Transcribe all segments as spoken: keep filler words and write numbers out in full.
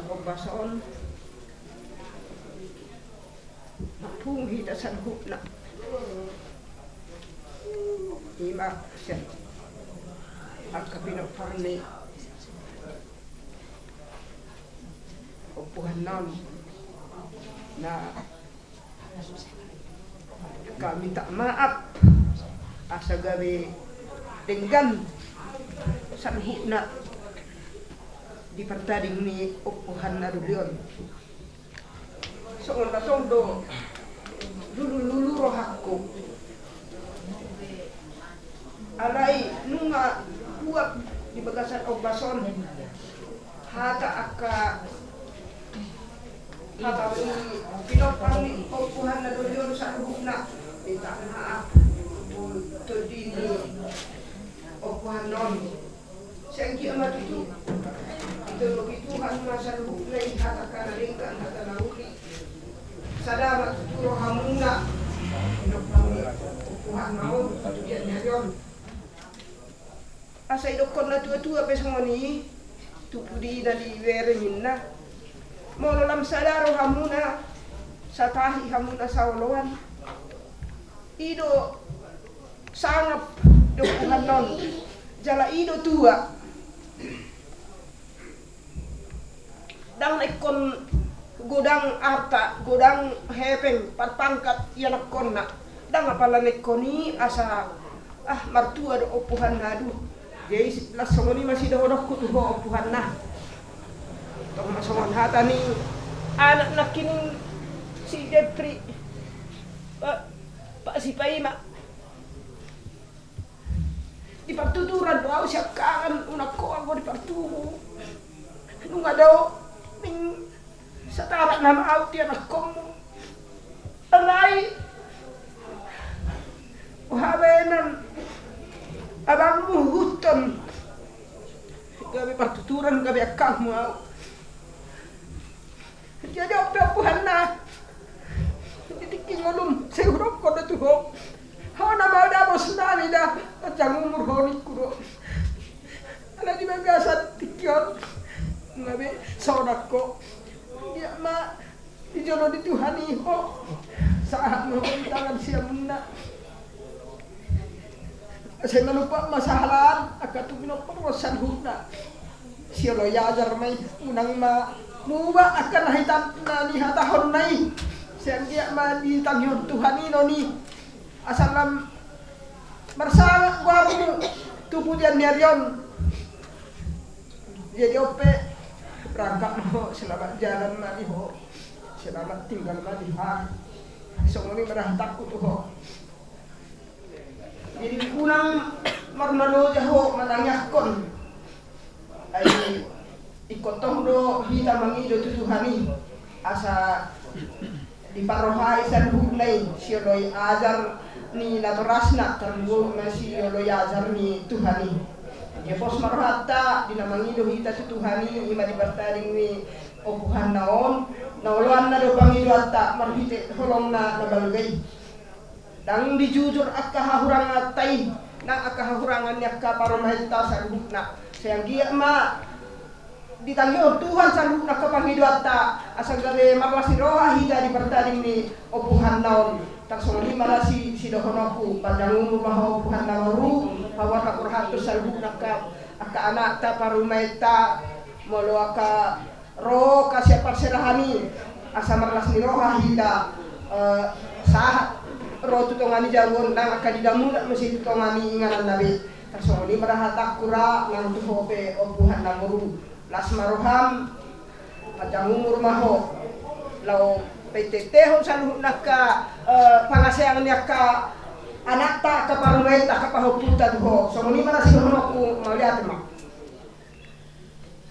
Ombas on, mampungu hita saluhutna. Ima sian angka pinompar ni ompuhanna on na Kami minta maaf asa gabe denggan saluhutna di partading ni ompuhan na doli on. Songon na tong do lulu-lulu rohangku. Alai nunga uap di bagasan ombas on hata angka hata ni pinompar ni ompuhan na doli on saluhutna. Minta maaf tu tondi ni ompuhan on. Sai anggiat ma tutu ditolopi Tuhan ma saluhutna i, hata angka na denggan, hata na uli. Sada ma tutu rohamuna, pinompar ni ompuhan on, tu dia ni ari on. Asa idokkon na tua-tua pe songon i, tu pudi na di bere ninna. Molo lam sada rohamuna, satahi hamuna saoloan. I do sangap di ompuhan on, jala i do tua. Ndang na ingkon godang arta, godang hepeng, parpangkat ianakkonna. Ndang apala na ingkon i asa, ah, martua do ompuhanna, aduh. Jadi las songon i ma sidohononku tu ho ompuhanna. Tong ma songon hata ni anak nangkining si Jepri. Pak, Pak Sipaima. Di partuturan do au siangkangan, unang ho anggo di partubu. Nunga dao ning satarak nama au di anakkonmu. Alai, o habaenon abangmu huton. Gabe partuturan, gabe angkangmu au. Jadi on pe ompuhanna. Di tingki ngolum, sai hudokkon do tu ho. Ho nama da bos nami da, panjang umur ho ningku do. Ala di bagasan tingki on. Nunga be sonang ho. Dia ma di jolo ni Tuhan i ho. Sahat ma ho di tangan siamunna. Sai manumpak ma sahalaan angka tu pinompar on saluhutna. Sioloi ajar ma i, unang ma muba angka na hita na nihatahonna i. Sai anggiat ma ditangihon Tuhan i non i. Asa lam marsangap goarmu tu pudian ni ari on. Jadi on pe, berangkat ma ho, selamat jalan ma di ho. Selamat tinggal ma di ho. Songon i ma da hatangku tu ho. Jadi unang marmaloja ho manangiangkon. Ai ingkon tong do hita mangido tu Tuhan i asa diparrohai saluhutna i sioloi ajar ni natorasna, tarlumobi ma sioloi ajar ni Tuhan i. Dia pos ma rohanta di na mangido hita tu Tuhan i, i ma di partading ni ompuhanna on, na oloanna do pangidoanta marhite holongna na balga i. Ndang dijujur angka hahuranganta i, nang angka hahurangan ni angka parumaenta saluhutna. Sai anggiat ma ditangihon Tuhan saluhutna angka pangidoanta, asa gabe marlas ni roha hita di partading ni ompuhanna on. Tarsongon i ma na si, sidohononku, panjang umur ma ho ompuhanna boru, paboa ma rohanta saluhutna angka, angka anakta, parumaenta, molo angka ro angka sian parserahan i, asa marlas ni roha hita, eh, sahat ro tu tonga ni jabu on, nang angka di damuda muse tu tonga ni ingananna be. Tarsongon i ma da hatangku ra nang tu ho pe ompuhanna boru. Las ma roham, panjang umur ma ho. Laho painteintehon saluhutna angka, eh, pangaseang ni angka anakta, angka parumaenta, angka pahompunta tu ho. Songon i ma na sidohononku, mauliate ma.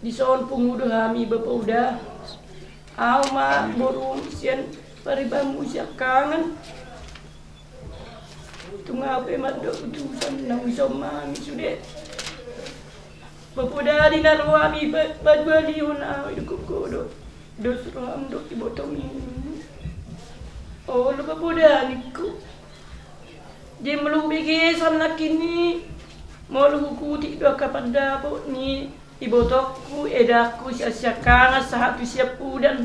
Dison pungu do hami bapauda. Au ma borum sian paribanmu siangkangan. Tung au pe mandok utusan naung dison ma hami sude. Bapauda di na ro hami pa-, padualihon au i do gogo do. Dos roham do iboto mi. Olo bapauda ningku. Jadi molo hubegesan nangkin i, molo hukutik do angka pandapot ni Ibotongku, edangku, sian siangkangan sahat tu siampudan,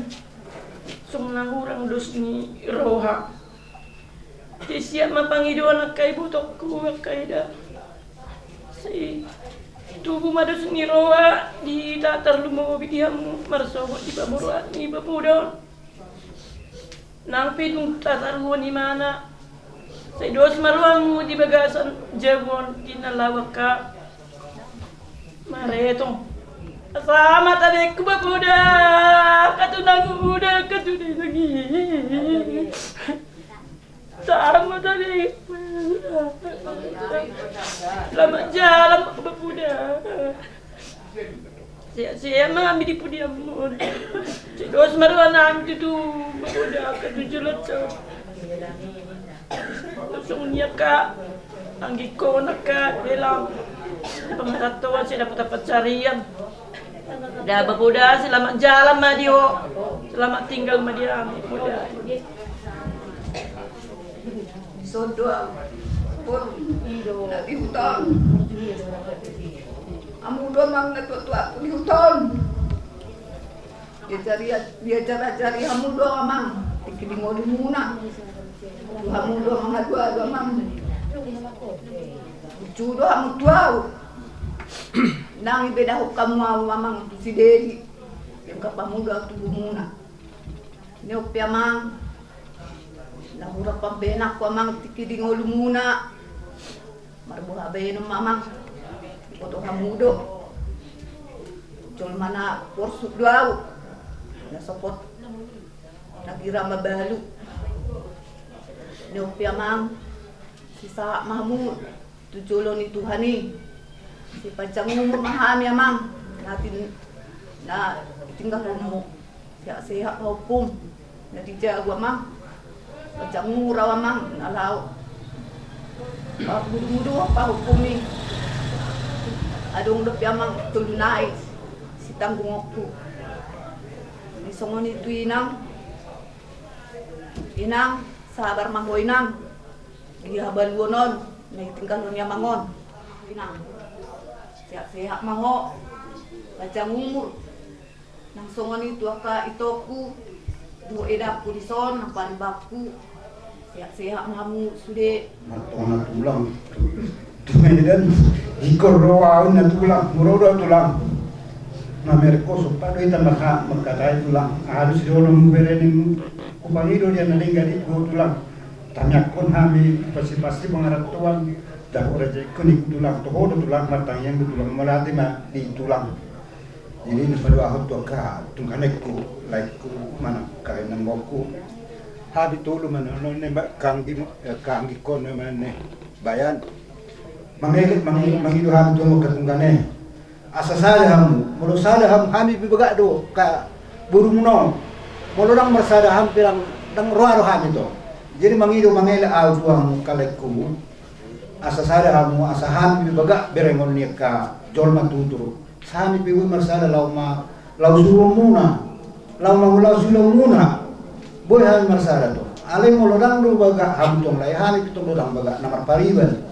songon na hurang dos ni roha. Sai siap ma pangidoan angka ibotongku, angka eda. Sai tubu ma dos ni roha di hita, tarlumobi di hamu marsogot di pamoroan ni bapuda on. Nang pe dung tataruhon imana, sai dos ma rohamu di bagasan jabu on di na laho angka maretong. Sama tabengku bapuda, angka tulang uda, angka tulang i. Sama tabengku. Selamat jalan bapuda. Sehat-sehat ma hami di pudianmu. Sai dos ma roha nami tutu bapuda, angka tu jolo on. Songon i angka anggikkon, angka hela pangarantoan, sai dapot pansarian. Da bapuda, selamat jalan ma di ho. Selamat tinggal ma di hami bapuda. Dison do au. Boru na di huta on. Hamu do amang na tuatua tu di huta on. Diajari, diajar-ajari hamu do amang tingki di ngolumuna. Tu hamu do amang adu-adu amang. Lucu do hamu tu au. Nang ibedahon hamu au amang tu si Dedi. Dianggap hamu do au tubumuna. Nion pe amang, na hurang pambahenanku amang tingki di ngolumuna. Marboha bahenon ma amang, diboto hamu do. Jolma na porsuk do au, na sopot na gira mabalu. Nion pe amang, sai sahat ma hamu tu jolo ni Tuhan i. Sai panjang umur ma hami amang, na tin-, na tinggalhonmu. Sehat-sehat pahompum na di jabu amang. Panjang umur au amang na laho. Pamudu-mudu pahompum i. Adong dope amang tolu nai sitanggungonku. Di songon i tu inang. Inang, sabar ma ho inang. Di habaluon on na ditinggalhon ni amang on. Inang, sehat-sehat ma ho. Panjang umur. Nang songon i tu angka itongku dohot edangku dison, nang paribanku. Sehat-sehat ma hamu sude. Martonga tulang. Tu Medan, ingkon ro au ninna tulang, molo ro tulang. Mamereng ho, sopat do hita mangka-, mangkatai tulang. Aha do sidohononmu berenengmu? Hupangido di na denggan i tu ho tulang. Tangiangkon hami pasti-pasti pangarantoan. Dapot rejeki ni tulang, tu ho do tulang, martangiang do tulang, mauliate ma di tulang. Jadi na padoahon tu angka tungganengku, laengku, manang angka inangku. Hami tolu ma na, na, na, angka anggi-, eh, angka anggingkon ma na, bayan. Mangele-, mangi-, mangido hami tu hamu angka tunggane. Asa sada hamu, molo sada hamu, hami pe bagak do angka borumuna on. Molo ndang marsada hami pe ndang, ndang roa do hami tong. Jadi mangido, mangele au tu hamu angka laengku. Asa sada hamu, asa hami pe bagak berengon ni angka jolma tutur. Hami pe boi marsada laho ma-, laho suruonmuna, laho mangulahon siulaonmuna. Boi hami marsada tong. Alai molo ndang do bagak hamu tong, alai hami pe tong do ndang bagak na marpariban.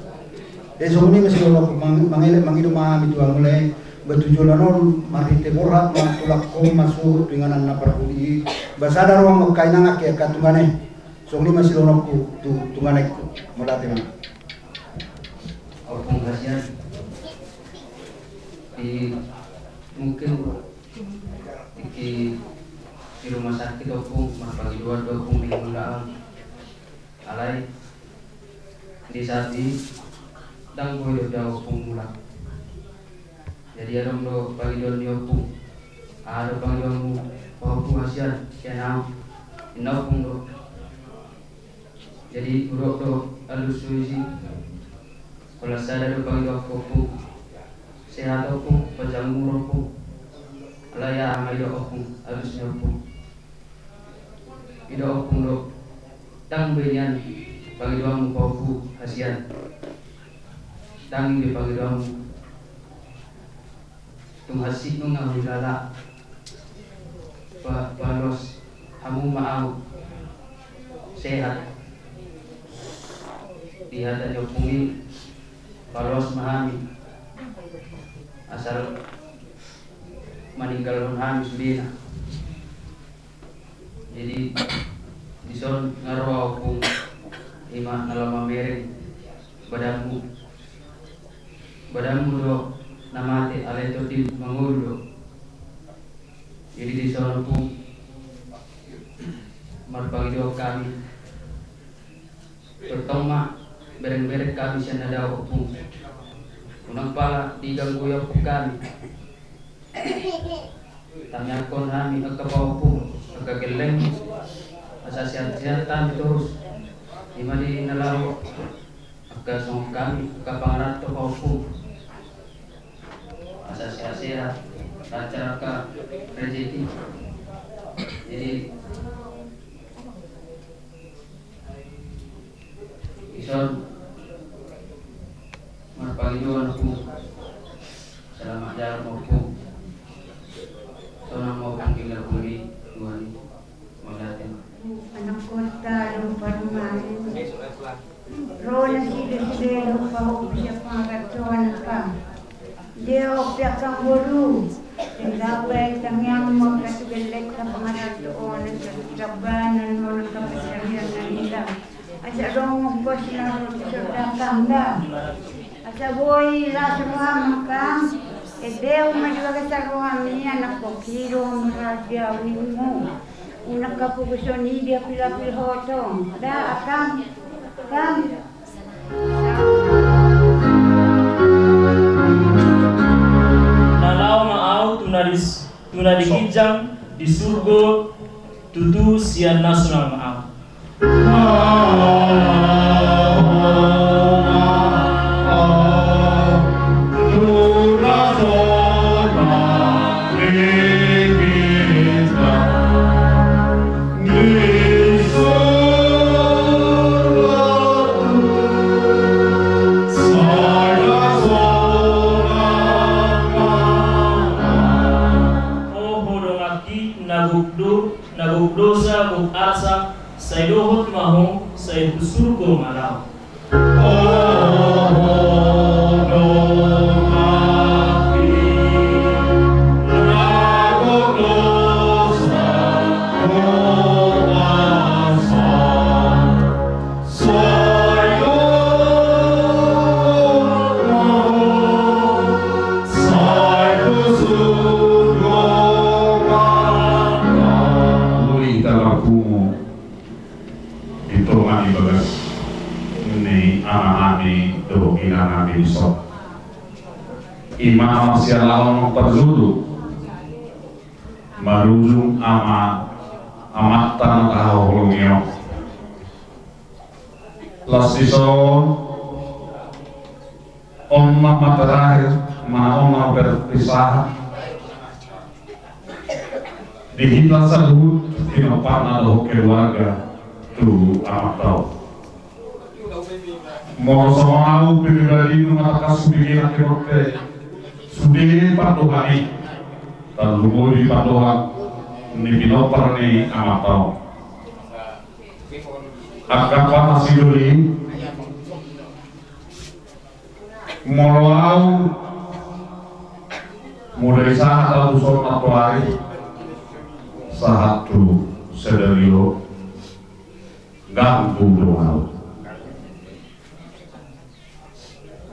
Jadi songon i ma sidohononku, mang-, mangele-, mangido ma hami tu hamu lae, ba tu joloan on marhite borhat ma tulangkon marsogot tu inganan na parpudi i, ba sada roha ma angka inang, angka tunggane. Songon i ma sidohononku tu tunganengku. Mauliate ma. Ompung hasian. Di, mungkin di, di rumah sakit ompung marpangidoan do ompung di mula. Alai di saat i ndang boi dope au ompung mulak. Jadi adong do pangidoan ni ompung. Aha do pangidoanmu pahompu hasian, sian au? Ninna ompung do. Jadi hudok do alusi. Holan sada do pangidoanku ompung. Sehat ompung, panjang umur ompung. Alai aha ma didok ompung, alusi ompung. Didok ompung do, ndang be nian pangidoanmu pahompu hasian. Ndang be pangidoanmu. Tung hansit nunga hulala. Pa-, palos hamu ma au sehat. Di hata ni ompung i, palos ma hami. Asal maninggalhon hami sudena. Jadi dison nga ro au, Ompung, i ma na laho mamereng badanmu. Badanmu do na mate, alai tondim mangolu do. Jadi dison, Ompung, marpangidoan hami. Tongtong ma bereng-bereng hami sian na dao, Ompung. Unang pala diganggu, Ompung, hami. Tangiangkon hami angka pahompu, angka gelleng, asa sehat-sehat hami torus. I ma di na laho, angka songon hami, angka pangaranto pahompu, asa sehat-sehat, lancar angka rejeki. Jadi dison marpangidoan, Ompung. Selamat jalan, Ompung. Sonang, Ompung, di lagu ni tuan. Mauliate ma. Anak kota do parumaen. Ro nasida sude do pahompu sian pangarantoan, angka. Dia opiak kang boru. Tenda pe tangiangmu angka tu gelleng, angka pangaranto on, angka tu tabanan on, angka pansarian na hita. Asa adong ongkos na ro tu sordakam da. Asa boi las roham, angka. Ende ma di bagasan rohami, anak koki do mardia ningmu. Unang hapogoson i di apil-apil hotong da, angka. Angka. Na laho ma au tu na di, tu na di ginjang di surgo, tutu sian nasional ma au. O ho donganki, na gok do, na gok dosa, gok arsak, sai dohot ma ho, sai tu surgo ma laho. Molo hita marpungu di tonga ni bagas ni amanami dohot inanami dison, i ma na marsialahon parjolo marujung ama, amanta na tahaholongi on. Laos dison, on ma terakhir, mana on ma perpisahan di hita saluhut, pinomparna dohot keluarga tu amanta on. Molo songon au pribadi, nunga tangkas hupikirhon pe sude pandohan i, tarlumobi pandohan ni pinompar ni amanta on. Angka panasidoli, molo au, mulai sahat au tu son nantoari, sahat tu sadari on, ganggu do au.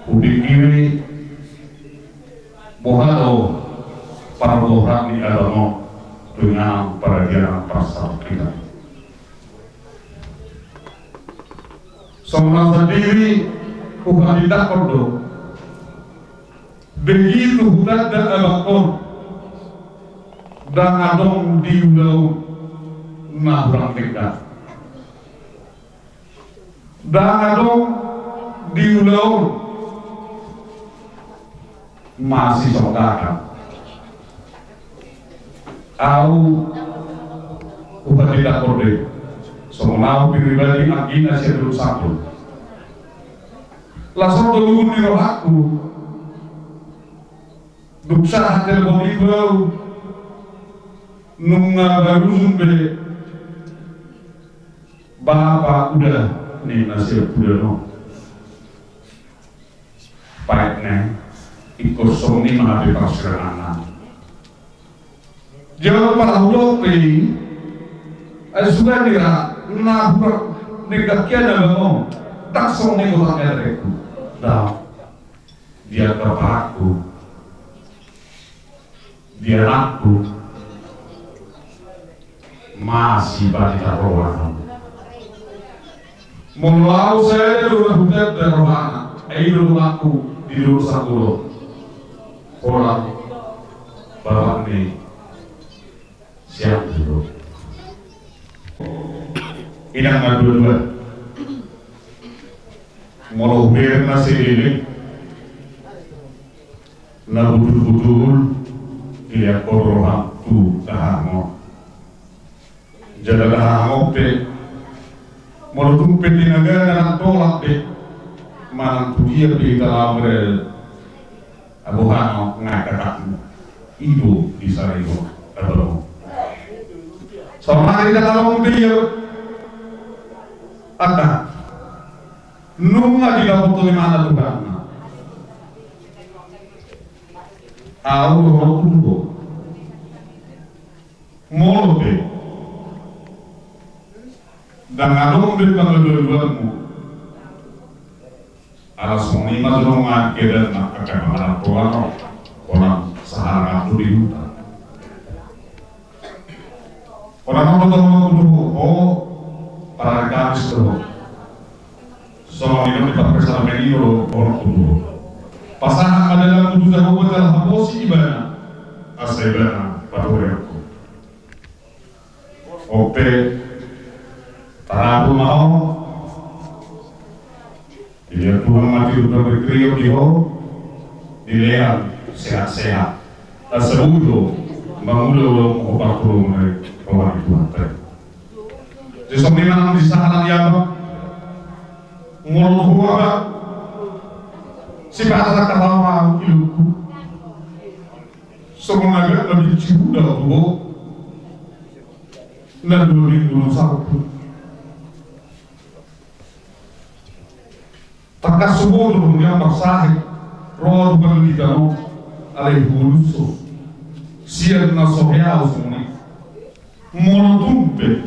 Hupikiri boha do parborat ni abang on tu inganan paradianan parsahit hita. Songon au sandiri huhatindangkon do, begitu hutanda abang on, ndang adong di ulaon na hurang denggan. Ndang adong di ulaon masisondatan. Au huhatindangkon do i, songon au pribadi, anggina sian Dolok Sampul. Laos on do luhut ni rohangku, dung sahat telepon i tu au, nunga marujung be bapa uda ni na siampudan on. Paet ne, ingkon songon i ma hape parsiranganna. Jawab parhulok pe i, ai sudah nira, na hurang denggan kian na bangun, tak songon i kota ngerek. Dah, dia kepakku. Di anakku, masih bani taroan. Molo au sae do na hutet da rohana, ai do anakku di dulu sakulo. Pola bapak ni siang dulu. Inang na dua-dua. Molo hubereng na selele na butul-butul, ilean ho roham tu dahahang on. Jala dahahang on pe, molo tung pe tinagana na tolap be, manang tu dia pe hita laho marel, abohang on nga kakakmu. I do di sana i do, abang on. Saonari dahahang on pe ia, angka. Nunga didapothon imana Tuhan. Au do rohangku do. Molo pe ndang adong be pangaduaduanmu. Ala songon i ma jolo nunga kedan na angka pangarantoan on. Pola sahala ngandu di huta. Orang orang do tolong kudu ho, parari Kamis do ho. Songon i do di parpesalmen i do orang kudu ho. Pasahat ma dalanmu tu Jahowa jala haposi ibana. Asa ibana paturehon ho. Ope, tarapul ma ho. Dilean Tuhan ma tiur pangritrio di ho, dilean sehat-sehat. Asa boi do mangula-ula ho parpulung na roha ni Tuhan te. Jadi songon i ma nang di sahala ni abang. Molo ho abang, sipata katawa ilungku. Songon na gabe na bici huda tu ho. Na dua minggu na salpu. Tangkas huboto do nian marsahe ro tu pandidikan on, alai huulushon sian na so heau songon i. Molo tung pe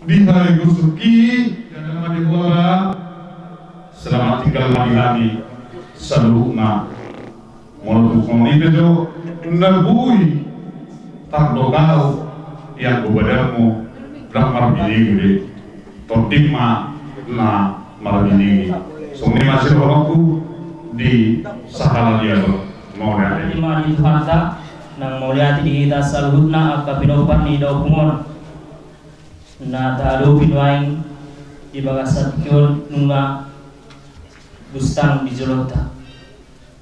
dihagosonki, jala ma di ho abang, selamat tinggal ma di hami saluhutna. Molo tung songon i pe jo na boi tardok au, ianggo badanmu ndang marbinege be. Tonding ma na marbinege. Songon i ma sidohononku di sahala ni abang. Mauliate. Ima di Tuhanta, nang mauliate di hita saluhutna angka pinompar ni daompung on. Na taadopi nuaeng di bagasan tingki on nunga gustang di jolonta.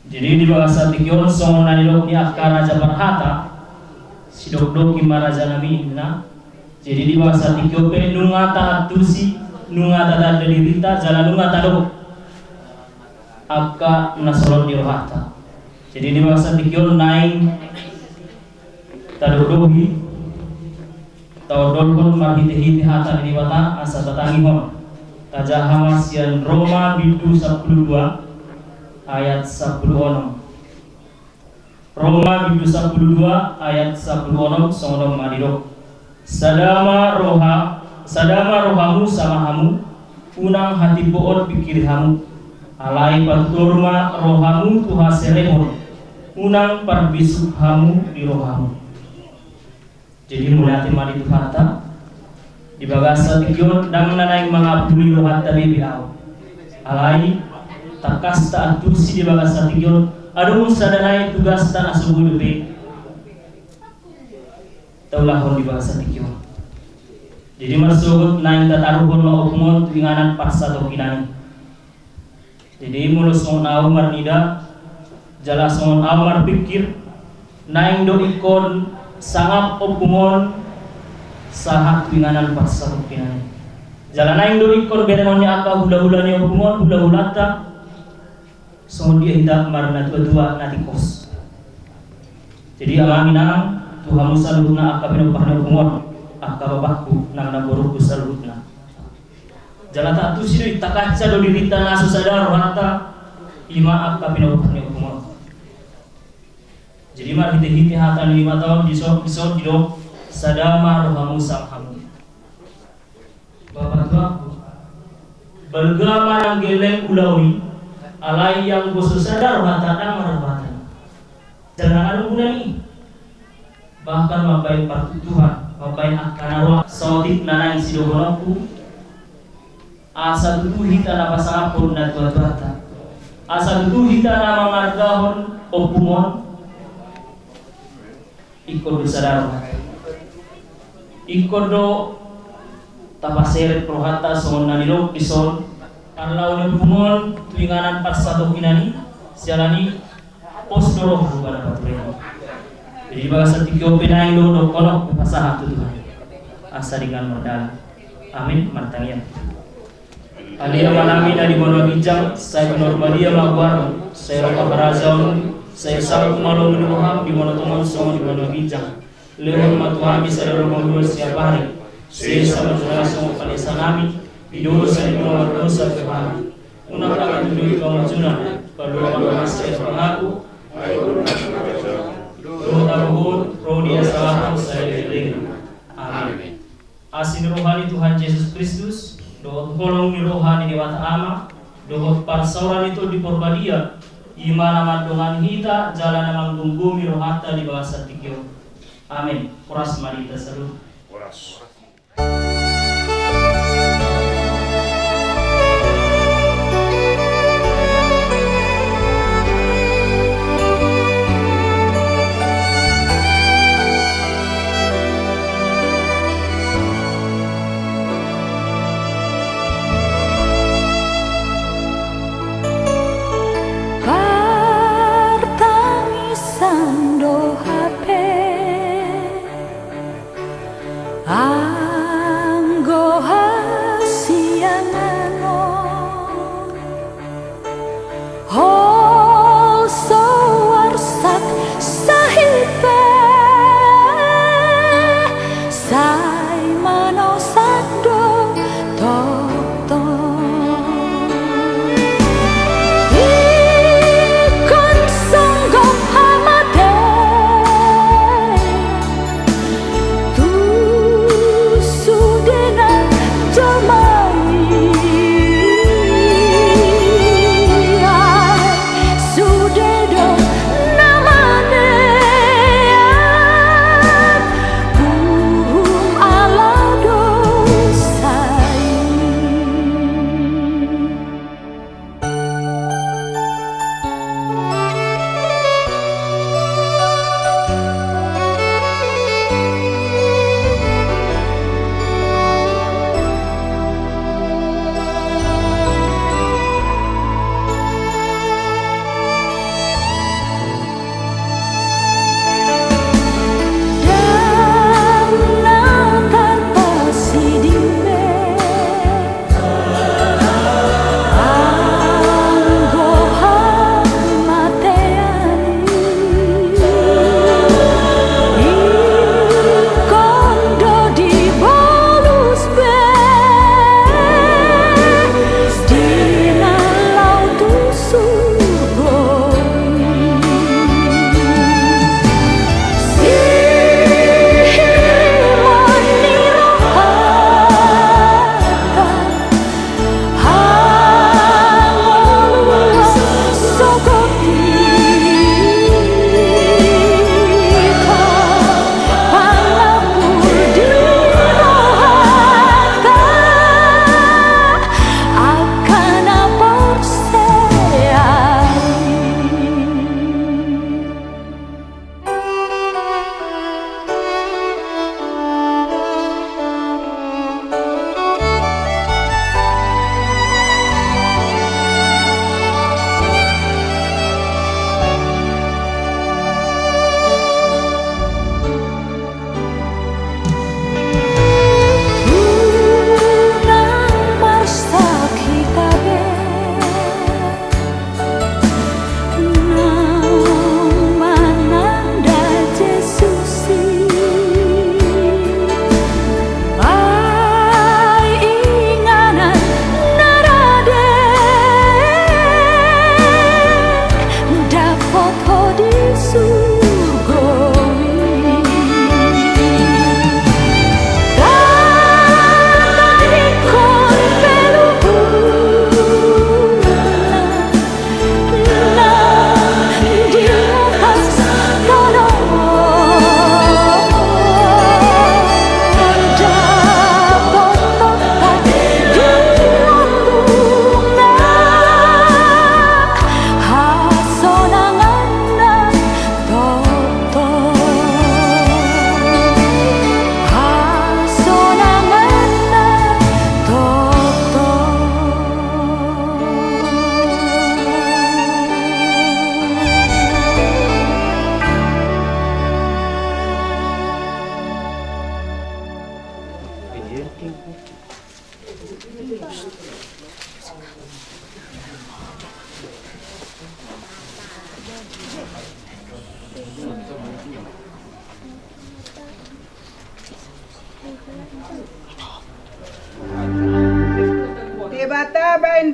Jadi di bagasan tingki on songon na nidok ni angka raja parhata, sidokdok i ma raja nami ninna. Jadi di bagasan tingki on pe nunga taantusi, nunga tatanda dirinta, jala nunga tadok angka na solot di rohanta. Jadi di bagasan tingki on naeng tadokdok i, taondolhon marhitehite hata ni Debata asa tatangihon. Tajaha ma sian Roma bindu sampulu dua ayat sampulu onom. Roma bindu sampulu dua ayat sampulu onom songon on ma didok. Sada ma roha, sada ma rohamu sama hamu, unang hatimboon pingkiri hamu. Alai patutur ma rohamu tu haserepon, unang parbisuk hamu di rohamu. Jadi mauliate ma di Tuhanta. Di bagasan tingki on ndang na naeng mangampuli rohanta be au. Alai tangkas taantusi di bagasan tingki on, adong sada nai tugasta na so boi dope taulahon di bagasan tingki on. Jadi marsogot naeng tataruhon ma ompung on tu inganan parsatongkinan i. Jadi molo songon au marnida jala songon au marpingkir, naeng do ingkon sangap ompung on sahat tu inganan parsatongkinan i. Jala naeng do ingkon berengon ni angka hulahula ni ompung on, hulahulanta, songon dia hita marnatuatua na tingkos. Jadi amang inang, tu hamu saluhutna angka pinompar ni ompung on, angka bapakku nang namborungku saluhutna. Jala taantusi do i, takanca do dirinta na so sada rohanta, ima angka pinompar ni ompung on. Jadi marhite-hite hata ni Debata on dison, dison didok, sada ma rohamu sian hamu. Bapa Tuhanku, balga ma nang gelleng ulaon i, alai anggo so sada rohanta ndang marroha hata i. Jala ndang adong gunana i. Bahkan mambahen partuturan, mambahen angka na roa. Saotik na naeng sidohononku, asa tutu hita na pasangaphon natuatuanta, asa tutu hita na manghargahon ompung on, ingkon do sada roha. Ingkon do tapaserep rohanta songon na nidok dison, parlahon ompung on tu inganan parsatongkinan i, siala ni pos do roha hubana pature. Jadi di bagasan tingki on pe naeng do dohonon hupasahat tu Tuhan. Asa denggan mardalan. Amin. Martangiang. Ale Amanami na di banua ginjang, sai pinarbadia ma goarmu, sai ro ma harajaonmu, sai saut ma lomo ni roham di banua tonga on songon di banua ginjang. Lehon ma tu hami sadari on hangoluan siapari. Sesa ma tu hami songon panesanami di dosa ni na mardosa tu hami. Unang tama tu doli pangojuna, palua ma hami sian pangago. Dohot haporseaon, ro di hasalahan saelek-elek. Amin. Asi ni roha ni Tuhan Jesus Kristus, dohot holong ni roha ni Debata Ama, dohot parsaoran ni Tondi Porbadia, i ma na mandongani hita jala na manggomgomi rohanta di bagasan tingki on. Amin. Horas ma di hita saluhut. Horas. Partangisan do hape.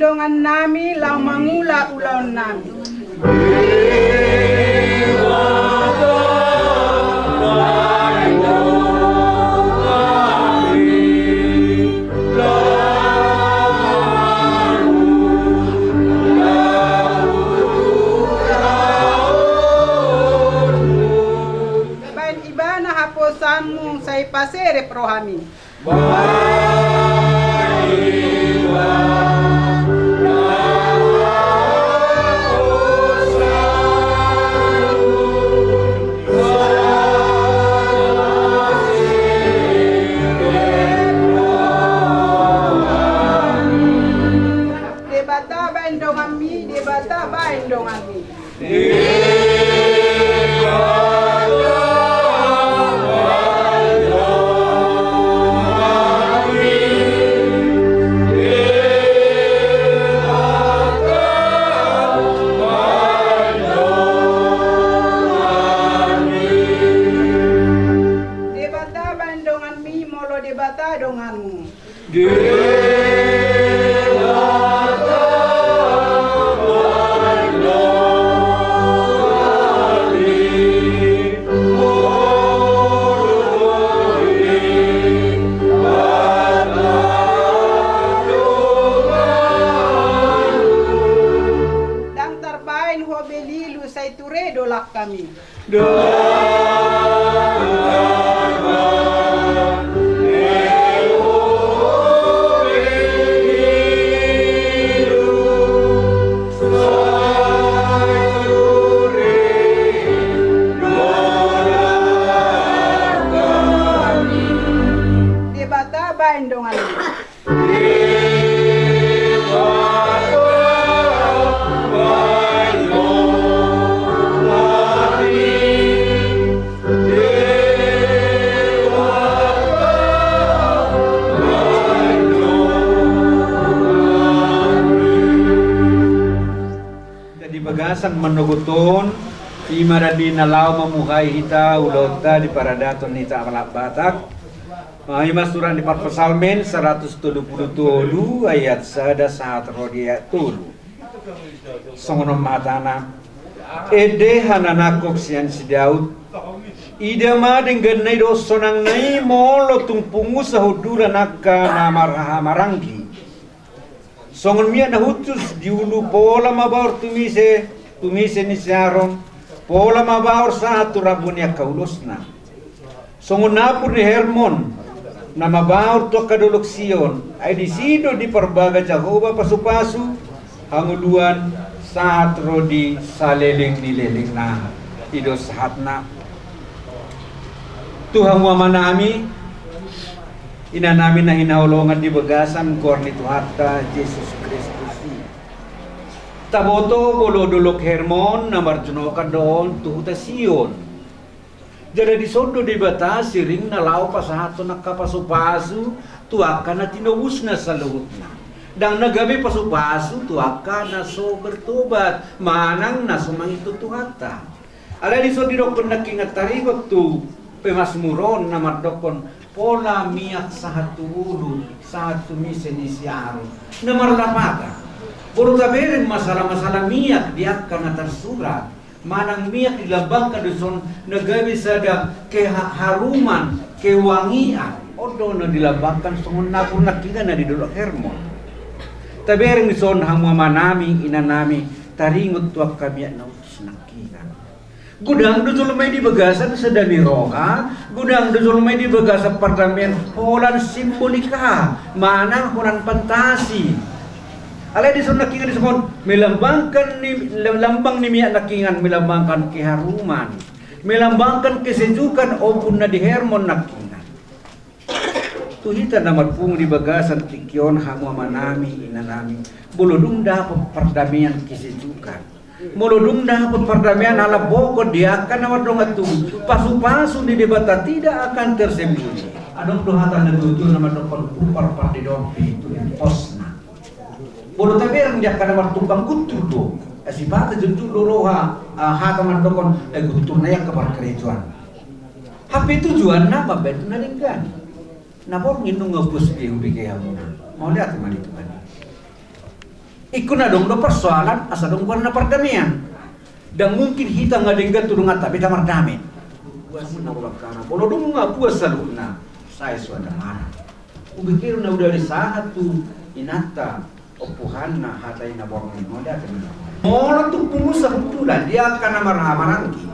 Dongannami laho mangula ulaonnami. Baen ibana haposanmu sai paserep rohami. Debata baen donganmi, Debata baen donganmi. Debata baen donganmi, molo Debata donganmu. Debata baen donganmi, molo Debata donganmu. Ndang tarbaen ho be lilu, sai ture do langkami. Debata baen donganmi. Jadi bagasan manogot on, ima na di na laho mamuhai hita ulaonta di paradaton ni halak Batak. Ah, ima surat ni Parpsalmen saratus tolu pulu tolu ayat sada sahat ro di ayat tolu. Songon on ma hatana: Ende hananangkon sian si Daud. Ida ma dengganna i dohot sonangna i, molo tung pungu sahundulan angka na marhahamaranggi. Songon miak na hushus di ulu, pola mabaor tu mise, tu mise ni si Aron, pola mabaor sahat tu rambu ni angka ulosna. Songon napur ni Hermon na mabaor tu angka dolok Sion, ai disi do diparbaga Jahowa pasupasu, hangoluan, sahat ro di saleleng ni lelengna. I do sahatna. Tu hamu amanami, inanami na hinaholongan di bagasan goar ni Tuhanta Jesus Kristus i. Taboto molo dolok Hermon na marjunokan do on tu huta Sion. Jala dison do Debata sering na laho pasahathon angka pasupasu tu angka na tinobusna saluhutna. Ndang na gabe pasupasu tu angka na so bertobat manang na so mangihuthon Tuhanta. Alai dison didokkon nangkiningan taringot tu pemasmur on na mandokkon: Pola miak sahat tu ulu, sahat tu mise ni si Aron. Na marlapatan. Molo tabereng masalah-masalah miak di angka na tarsurat, manang miak dilambangkan dison na gabe sada keharuman, kewangian. On do na dilambangkan songon napur nangkiningan na di dolok Hermon. Tabereng dison hamu amanami, inanami, taringot tu angka miak na hushus nangkiningan. Godang do jolma i di bagasan sada ni roha, godang do jolma i di bagasan pardamaian holan simbolika, manang holan fantasi. Alai dison nangkiningan dison melambangkan ni, lambang ni miak nangkiningan melambangkan keharuman, melambangkan kesejukan ombun na di Hermon nangkiningan. Tu hita na marpungu di bagasan tingki on, hamu amanami, inanami, molo dung dapot pardamaian, kesejukan, molo dung dapot pardamaian, halambohon di angka na mardongan tubu, pasupasu ni Debata tidak akan tersembunyi. Adong do hata na tutu na mandokkon: Umpar pandidoan pe tu posna. Molo tabereng di angka na martumbang, guntur do. Sipata guntur do roha, ah, hata mandokkon, eh, guntur na i angka parkarejoan. Hape tujuanna mambaen na denggan. Na borngin nunga pos be hubege hamuna. Mauliate ma di Tuhan. Ingkon adong do persoalan asa adong goarna pardamaian. Ndang mungkin hita nga denggan tu donganta beta mardame. Molo dung nga buas saluhutna, sai so adong ma. Hupikir na udah disahat tu inanta, ompuhanna hata i na borngin mode ate. Molo tung pungu sahuntulan di angka na marhamaranggi.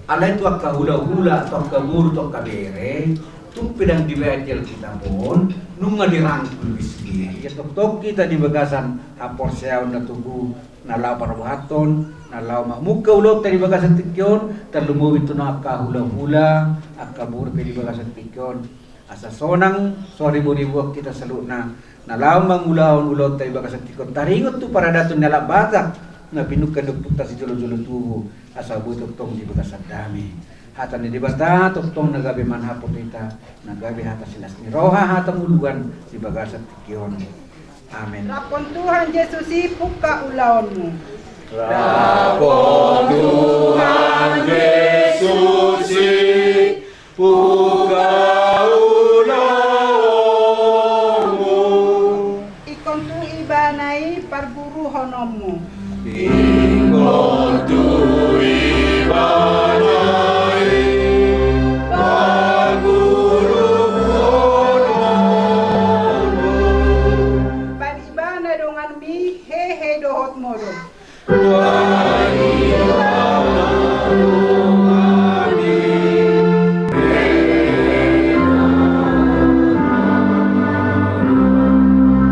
Alai tu angka hulahula, tu angka boru, tu angka bere, tung pe ndang dibaen di Alkitab on, nunga dirangkul be sidea. Ia tongtong hita di bagasan haporseaon na togu, na laho parbuathon, na laho mamungka ulaonta di bagasan tingki on, tarlumobi tu na angka hulahula, angka boru pe di bagasan tingki on. Asa sonang so riboriboan hita saluhutna, na laho mangulahon ulaonta di bagasan tingki on, taringot tu paradaton ni halak Batak na pinungka ni ompunta sijolojolo tubu, asa boi tongtong di bagasan dame. Hata ni Debata tongtong na gabe manghapot hita, na gabe hata silas ni roha, hata ngoluan di bagasan tingki on. Amen. Rap dohot Tuhan Jesus i pungka ulaonmu. Rap dohot Tuhan Jesus i pungka ulaonmu. Ingkon tu Ibana i parguruhononmu. Ingkon tu Ibana i parguruhononmu. Baen Ibana donganmi, hehe dohot modom.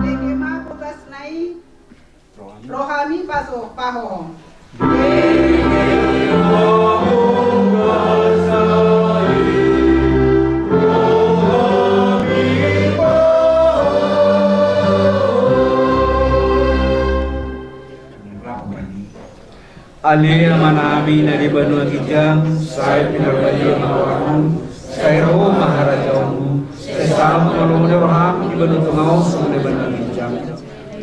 Lege ma bogasna i, rohami paso pahohom. Ale Amanami na di banua ginjang, sai pinarbadia ma goarmu, sai ro ma harajaonmu, sai saut ma lomo ni roham di banua tonga on songon na di banua ginjang.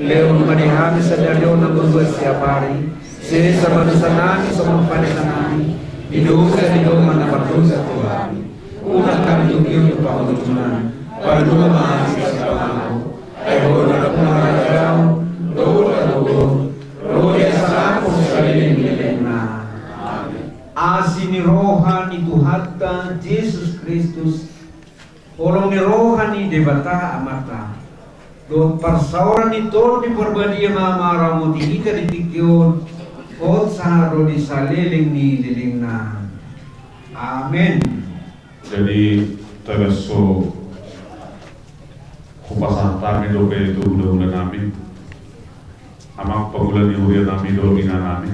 Lehon ma di hami sadari on hangoluan siapari, sesa ma dosanami songon panesanami di dosa ni dongan na mardosa tu hami. Unang hami togihon tu pangunjunan, palua ma hami sian pangago. Ai Ho do nampuna harajaon dohot hagogoon, ro di hasangapon saleleng ni lelengna. Amen. Asi ni roha ni Tuhanta Jesus Kristus, holong ni roha ni Debata Amanta, dohot parsaoran ni Tondi Parbadia ma maramoti hita di tingki on, hot sahat ro di saleleng ni lelengna. Amen. Jadi, tagan so hupasahat hami dope tu hulahulanami, amang pangula ni hurianami dohot inanami,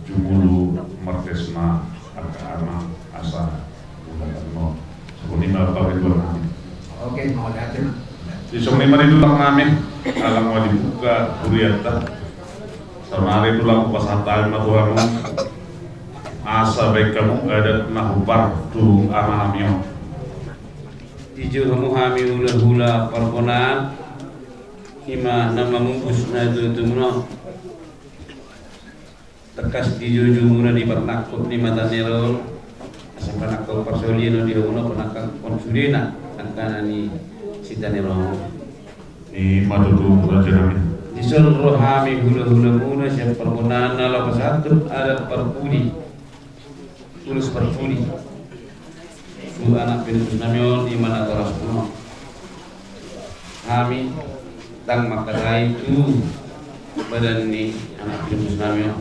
jumolo martesna angka amang asa mulakan ma. Songon i ma pangidoannami. Oke, mauliate ma. Jadi songon i ma di tulangnami, ala nunga dibuka hurianta. Saonari tulang, hupasahat hami ma tu hamu, asa baen hamu adat na hombar tu amanami on. Dijou hamu hami hulahula parbonaan, i ma na mamungkus na tutumuna. Tangkas dijoujoumuna di parnangkok ni mata ni ari on, asa panangkok parsaulian on di hamuna, panangkok on sudena angka na ni sita ni roha. I ma tutu, rajanami. Dison ro hami hulahulamuna sian parbonaan na laho pasahathon adat parpudi, ulos parpudi tu anak pinungkusnami on, i ma natorasmuna. Hami ndang mangkatai tu badan ni anak pinungkusnami on.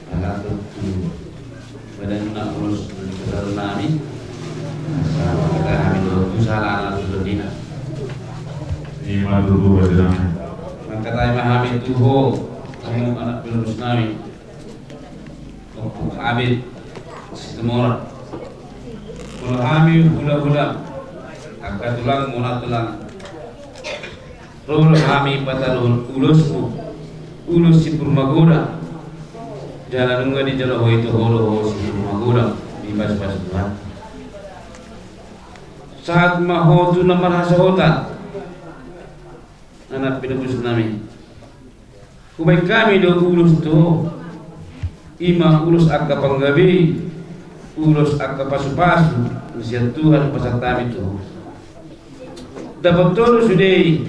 Ala tu badanna ulos ni ketuaannami. Asa mangkatai hami dohot tu sahalana tu tondina. I ma tutu, rajanami. Mangkatai ma hami tu ho, hamu anak pinungkusnami, Ompu Abed Situmorang. Molo hami hulahula, angka tulangmuna tulang, ro do hami pataruhon ulosmu, ulos sipur magodang. Jala nunga dijalo ho i tu ho do ho sipur magodang, dipasupasu Tuhan. Sahat ma ho tu na marhasohotan, anak pinungkusnami. Hubaen hami do ulos tu ho, i ma ulos angka panggabean, ulos angka pasupasu na sian Tuhan pasahat hami tu ho. Dapot ho do sude i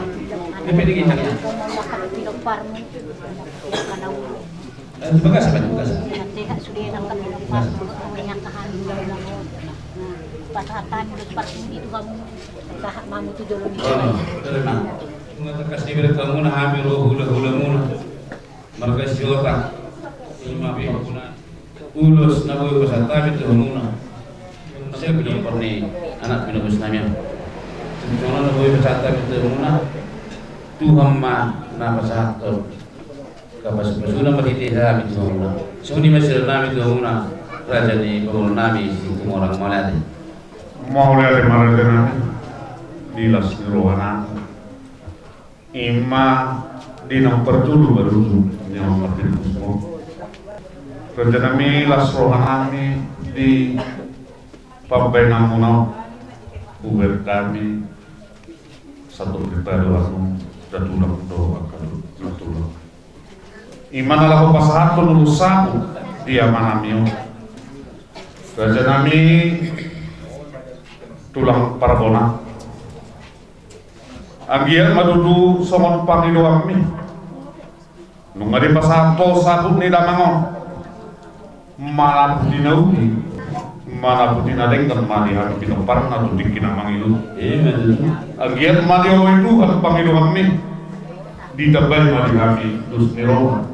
Ini pilih kita. Mau makan pilih parmu. Yang kena ulu. Eh, bagasa, bagasa. Sehat-sehat sudah, nang kami lupa. Yang tahan, ulang-ulang. Nah, pasahat hami ulos partingki tu hamu. Sahat ma hamu tu jolo ni. Oh, terima. Nga tangkas dibereng hamuna hami ro hula-hulamuna. Marga Sihotar. Ima pihak puna. Ulos na boi pasahat hami tu hamuna. Siap di porni anak pinobus nami. Tentunya na boi pasahat hami tu hamuna. Tuhan ma na pasahathon. Kapasupasuna marhite hami tu hamuna. Songon i ma siala nami tu hamuna, raja ni pamoruon nami Situmorang, mauliate. Mauliate ma raja nami. Di las ni roha nami. Ima di na parjolo baru tu ni marhitehite. Raja nami, las roha nami di pambahenanmuna. Uber kami satu pribadi langsung da tulang do angka do tulang. Ima na laho pasahathon ulos saput di amanami on. Raja nami, tulang Parbona. Anggiat ma tutu songon pangidoanmi. Nunga dipasahat ho saput ni damang on. Manaputi na uli, manaputi na denggan ma di hami pinomparna tu tingki na mangido. Amen. Anggiat ma dioloi Tuhan pangidoanmi. Ditambai ma di hami dos ni roha.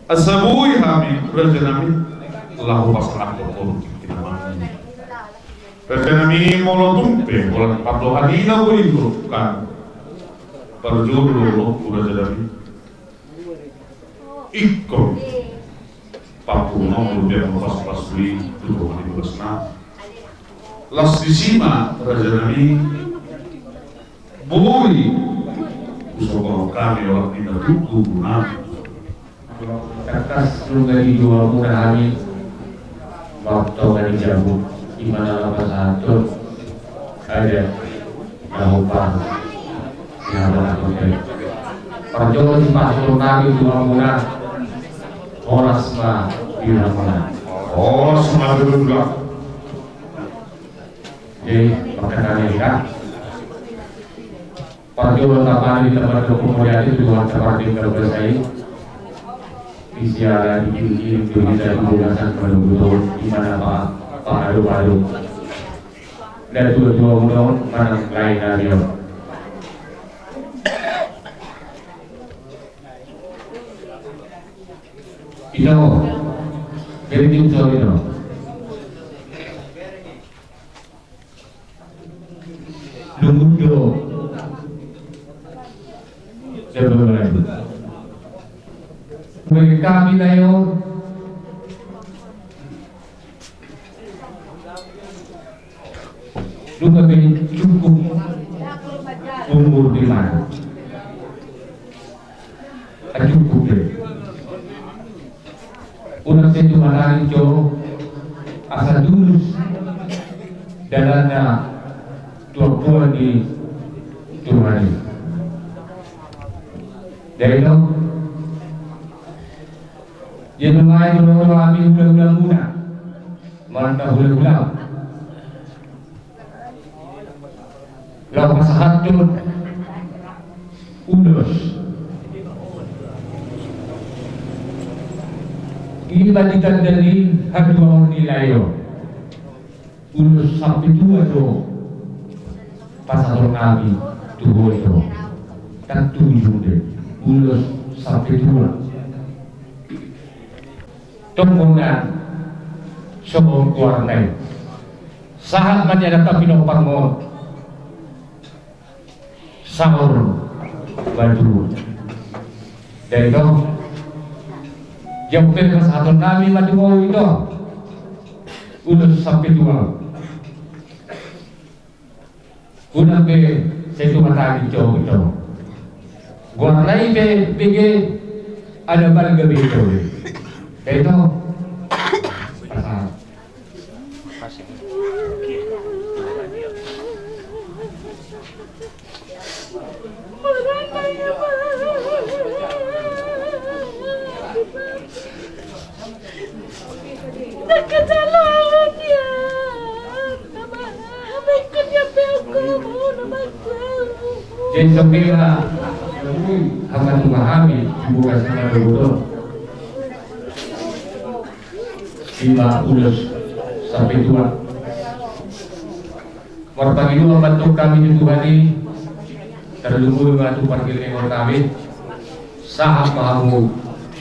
Asa boi hami, raja nami, laho pasahathon ho tu tingki na mangido. Raja nami, molo tung pe holan pandohan i na boi do kan. Parjolo do, raja nami. Ingkon pampung nong lubian pas-pas bui tu rumah di bosna. Las disi ma raja nami. Boi usok kami olat di na tugu nami. Tangkas nunga dijou hamuna hami. Martonga ni jabu ima na laho pasahathon. Ada na hombar. Parjolo sipasahaton nami tu hamuna. Horas ma di hamuna. Horas ma di hamuna. Jadi pakai tanya ya. Parjolo tapani di tempat dukung moriati tujuan seperti kerbesai. Di siala di kiri-kiri tu hita di bagasan menunggu di mana pak pak adu-adu. Dan dua-dua menurut mana lain dari. Ino. Jadi tim soal ino. Lungun do. Sebelum lanjut. Mereka wilayah Lu tapi cukup umur di mana? Cukup deh. Unang sai tumatangis jo asa tulus dalanna tu ampuan ni Tuhan i. Jadi ito, jadi nunga i do hami hulahula muna, manang na hulahula. Laho pasahathon ulos. Ima ditanda ni hatuaon ni lae on. Ulos sampe tua do pasahaton nami tu ho ito. Tantu ujung do ulos sampe tua. Tonggonan songon goarna i. Sahat ma di adat na pinompar on. Saur matua. Jadi ito, jauh pe pasahaton nami ma tu ho ito. Ulos sampe tua. Unang pe sai tua tadi jo ito. Goarna i pe bege, ada balga be ito. Jadi ito. Pasahat. Jadi sokira hama tu hami, buka sama dulu. Ima ulos sampe tua. Marpangidoan ma antong hami tu Tuhan i, tarlumobi ma tu pargellengon nami, sahat ma hamu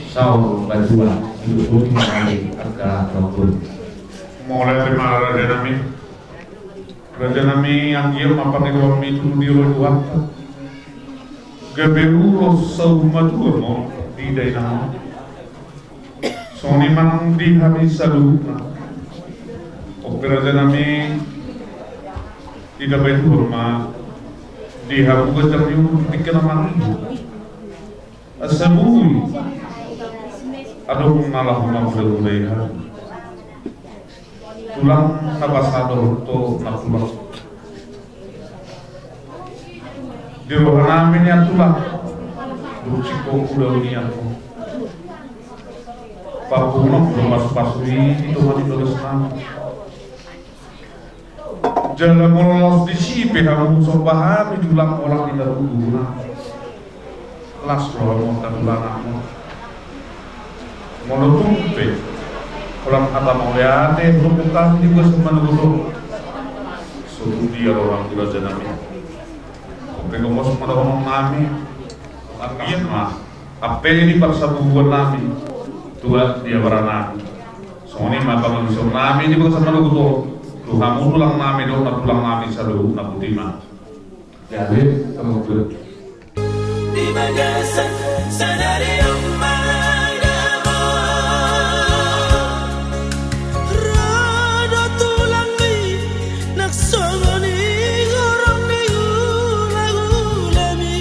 saur matua, diuduti ma hami angka na umboto. Mauliate ma raja nami. Raja nami, anggiat ma pangidoanmi tu dioloi Tuhanta. Gabe ulos saur matua ma di dainang on. Songon i ma nang di hami saluhutna. Ope raja nami, ditambai Tuhan ma di hamu ganjang ni umur tingki na marligu. Asa boi adong na laho mamodamodai hamu. Tulang na basa dohot na tulang. Di roha nami nian tulang, dung singkop ulaon i, papungu do pasupasu i di tonga ni bagas nami. Jala molo laos disi pe hamu somba hami tulang, holan di tarlumobi nami. Las rohamu angka tulang, molo tung pe holan hata mauliate hudok hami di bagasan manogot on. Songon dia rohamu raja nami. Ope gomos ma dohonon nami. Anggiat ma ampe di parsabubuan nami, tuat di abara nami. Songon i ma pangaluson nami di bagasan manogot on tu hamu tulang nami dohot na tulang nami saluhutna. Boti ma. Jadi, kamu tuh. Di bagasan sadari on ma damang. Ro do tulangmi, nang songon i horong ni hulahulam i.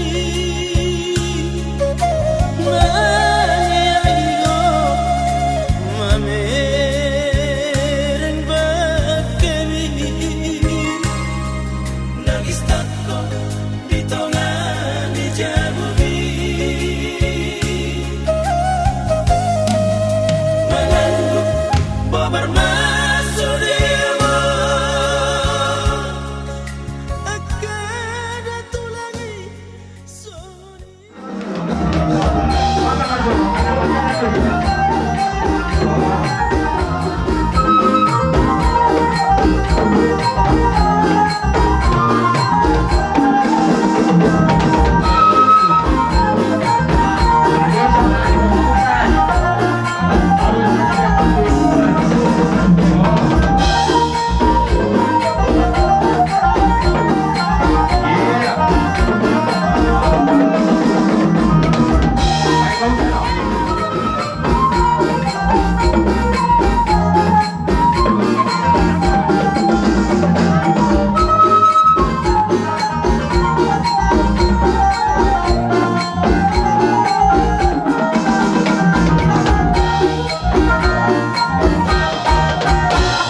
Mangido mamereng bangkemi. Nangis tangko di tonga ni jabumi. Mangandung bobar ma sude ma. Angka da tulang i songon i.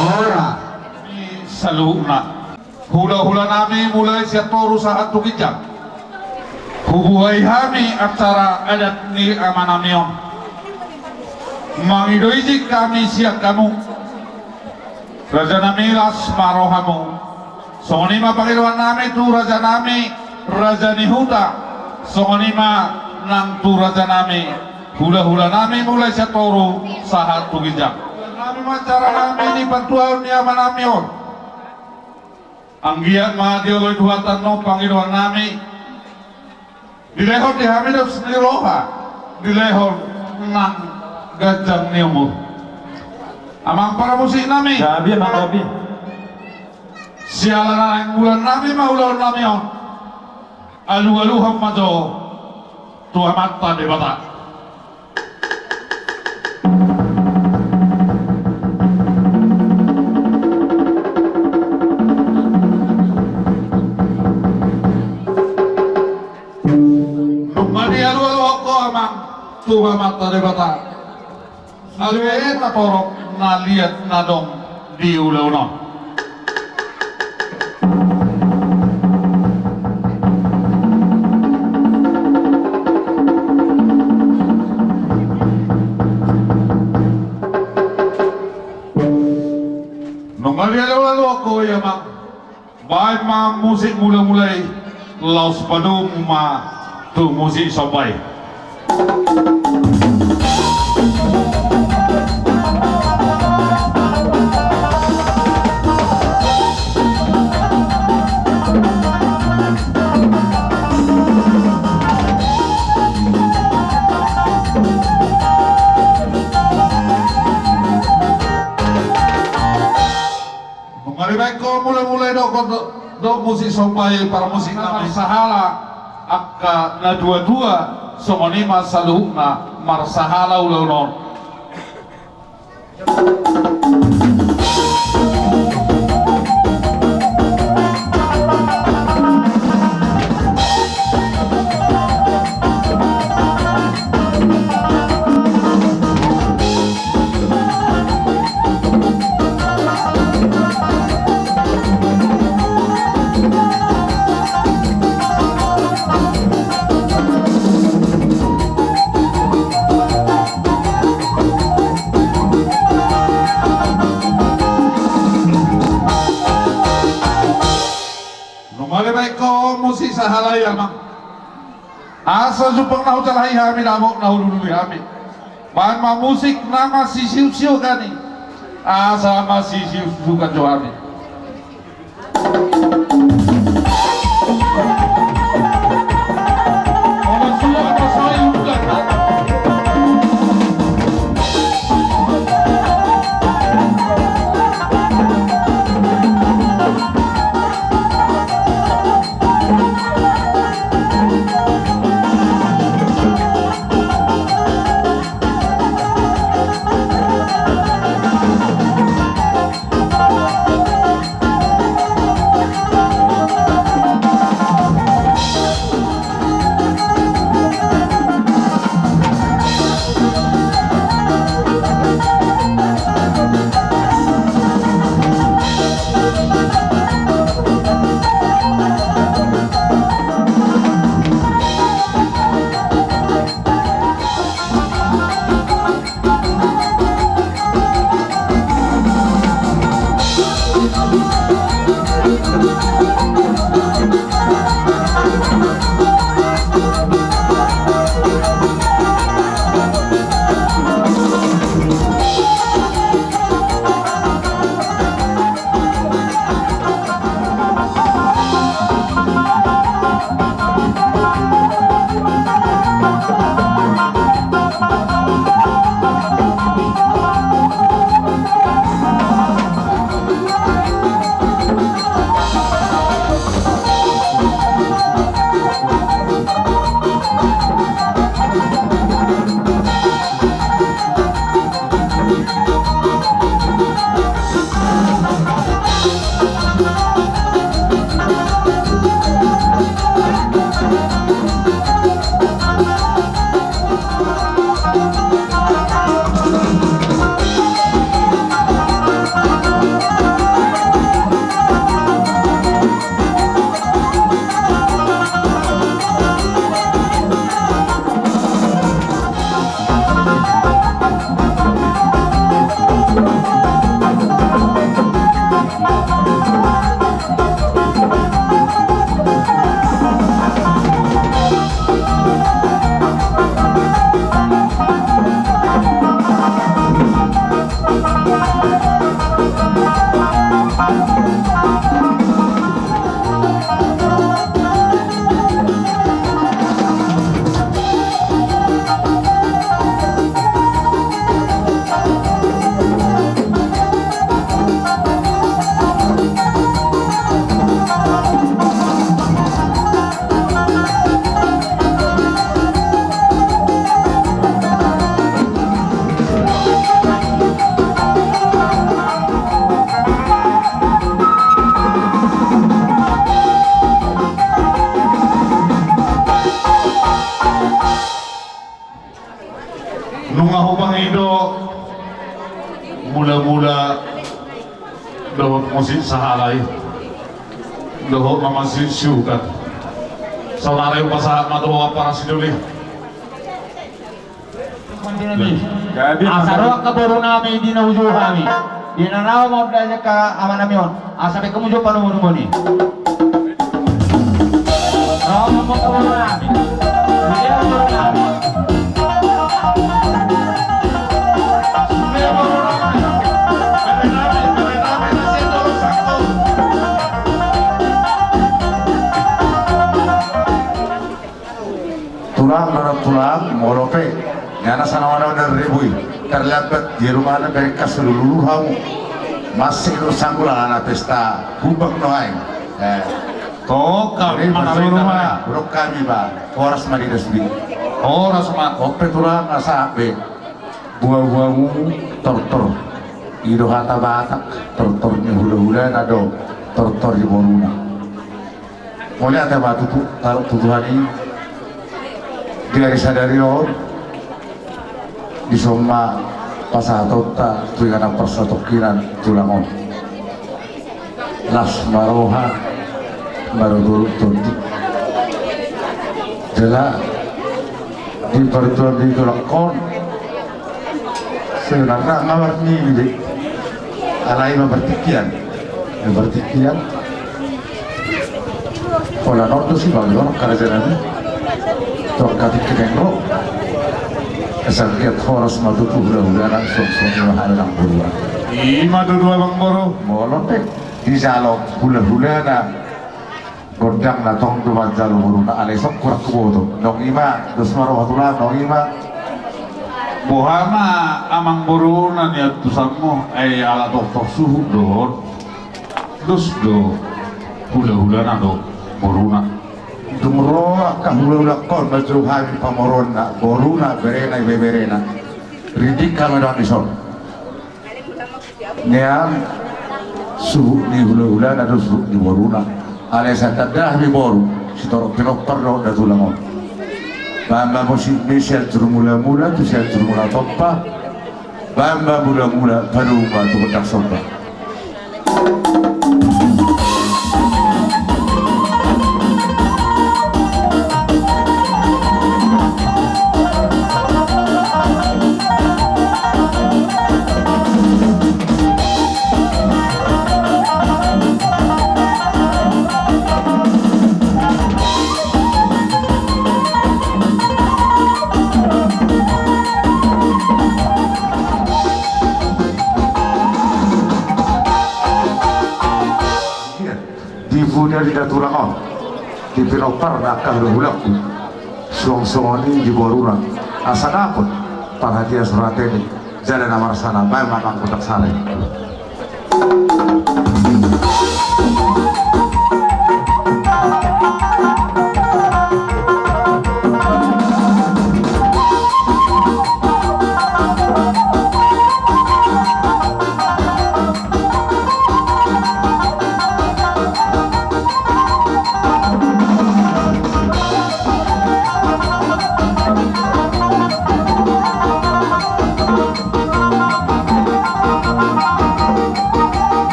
Ora. Saluhutna. Hulahula nami mulai sian toru sahat tu ginjang. Hubuhai hami acara adat ni amanami on. Mangido izin hami sian hamu. Rajanami, las ma rohamu. Songon i ma pangidoannami tu rajanami, raja ni huta. Songon i ma nang tu rajanami, hulahulanami mulai sian toru sahat tu ginjang. Nami ma acara nami di pantuaon ni amanami on. Anggiat ma dioloi Tuhanta on pangidoannami. Dilehon di hami dos ni roha, dilehon nang ganjang ni umur. Amang paramusiknami. Gabe, amang, gabe. Siala na naeng mulannami ma ulaonnami on. Alualuhon ma jo tu Amanta Debata. Nunga dialualuhon ho, amang, tu Amanta Debata. Alai tatorop na liat na adong di ulaon on. Nunga dialualuhon ho, amang. Baen ma musik mulamula i, laos padomu ma tu musik somba i. Nunga dibaen ho mulamula i dohot, dohot musik somba i, paramusiknami. Marsahala angka natuatua, songon i ma saluhutna marsahala ulaon on. Nunga dibaen ho musik sahala i, amang. Asa jumpang na hujalahi hami, dapot na hulului hami. Baen ma musik na masisiuksiu hami. Asa masisiuksiu jo hami. Dohot musik sahalai. Dohot ma musik siukat. Saonari hupasahat ma tu ho ampara sidoli. Asa ro angka boru nami di na hujou hami. Di na laho ma undang angka ama nami on. Asa baen hamu jo panomunomuon i. Ro ma angka boru nami. Di na boru nami. Tulang, tulang, molo pe nian asa na manaon na ribui, terlambat di rumahna, berengkas lululu hamu. Masih lu sanggul alana pesta humbang nuaeng. Eh. Tokal mana rumah. Buruk kami ba. Horas ma di dasbi. Horas ma. Ope tulang asa be. Buabuamu tortor. I do hata Batak, tortor ni hulahulana do tortor ni boruna. Mauliate ma tutu, taruhon tu Tuhan i. Di ari sadari on dison ma pasahatonta tu inganan parsatongkinan tulang on. Las ma roha, marujung tondi. Jala di parjuangan di tulang on sebenarna nga marnini be. Alai ma partingkian. Nga partingkian. Pola nonton si bang dua karaja nami. Tor katik kedeng ro. Asal kiat horas ma tutu hulahulana suang suang i ma hana nang boruna. I ma tutu abang boru. Molo pe dijalo hulahulana. Gondang na tong do manjalo boruna alai songkun huboto. Nong i ma, dos ma roha tulang, nong i ma. Boha ma amang boruna nian tu sango, ai ala tongtong suhut do on. Dos do hulahulana do boruna. Dung ro angka hulahula on manjou hami pamoruonna, boruna, berena, ibeberena. Rindik hami dohot dison. Nian suhut ni hulahulana do suhut ni boruna. Alai sai tanda hami boru sitorop pinompar dohot da tulang on. Baen ma musik ni sian jurmulamula tu sian jurmula tompa. Baen ma mulamula padomu ma tu gondang somba. Di pudian ni da tulang on, di pinompar na angka hulahulangku, suang songon i di boruna, asa dapot parhatian surateni, jala na marsana baen ma amang gondang sala i.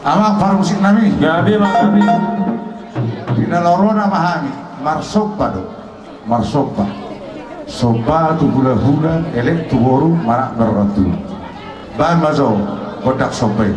Amang parmusik nami. Gabe ma gabe. Di na laho ro nama hami marsomba do. Marsomba. Somba tu hulahula, elek tu boru, manang marorot tu. Baen ma jo gondang somba i.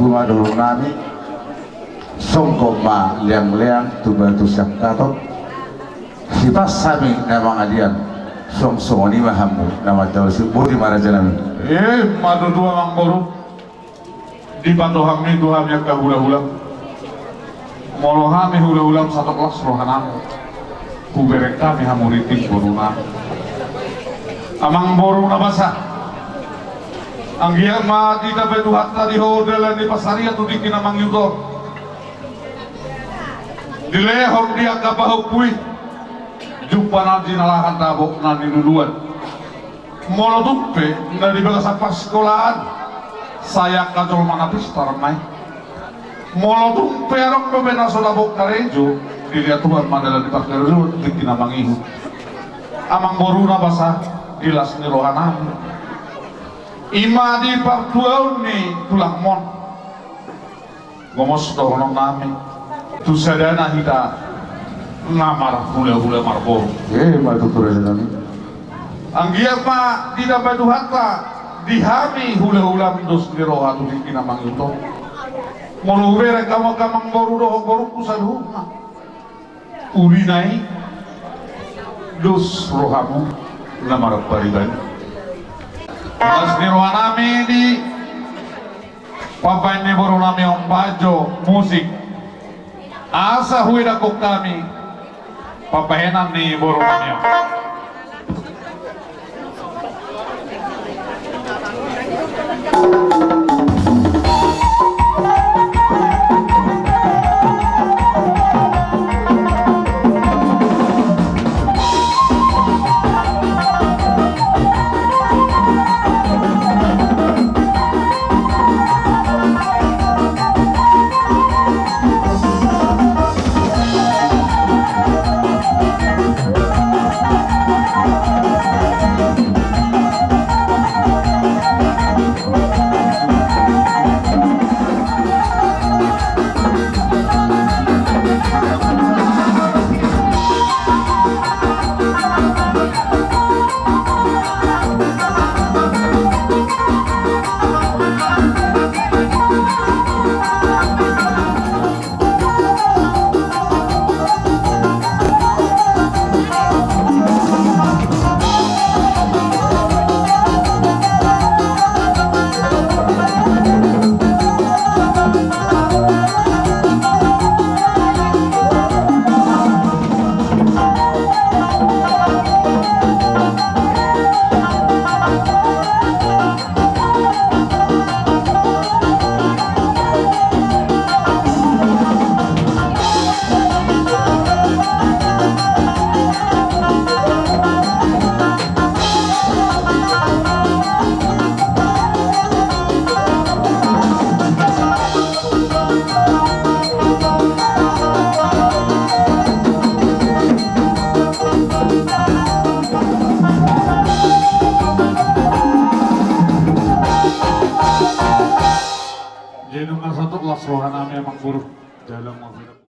Ma dohonon nami, songgop ma leangleang tu batu siangkaton. Sipas hami na mangalean, suang songon i ma hamu na manjalousi. Boti ma raja nami. Eh, ima tutu amangboru. Dipatupa hami tu hami angka hulahulam. Molo hami hulahulam satoklas rohanami, hubereng hami hamu rinting borunami. Amangboru na basa, anggiat ma ditambai Tuhanta di ho dalan ni pansarian tu tingki na mangihut on. Dilehon di angka pahompu i jumpa na jinalahan, dapot na niluluan. Molo tung pe na di bagasan parsikolaan, sai angka jolma na pistar ma i. Molo tung pe adong dope na so dapot karejo, dilehon Tuhan ma dalan ni parkarejoan tu tingki na mangihut. Amangboru na basa, di las ni rohanami, ima di partuaon ni tulangmon, gomos dohononnami tu sadana hita na marhulahula marboru. Eh, ima tutu raja nami. Anggiat ma ditambai Tuhanta di hami hulahulam dos ni roha tu tingki na mangihut on. Molo hubereng hamu angka amangboru dohot borungku saluhutna, uli na i dos rohamu na marpariban. Las ni rohanami di pambahen ni borunami on, bajo musik, asa huedakkon hami pambahenan ni borunami on. Jadi nunga satuk las rohanami amangboru. Dalam waktu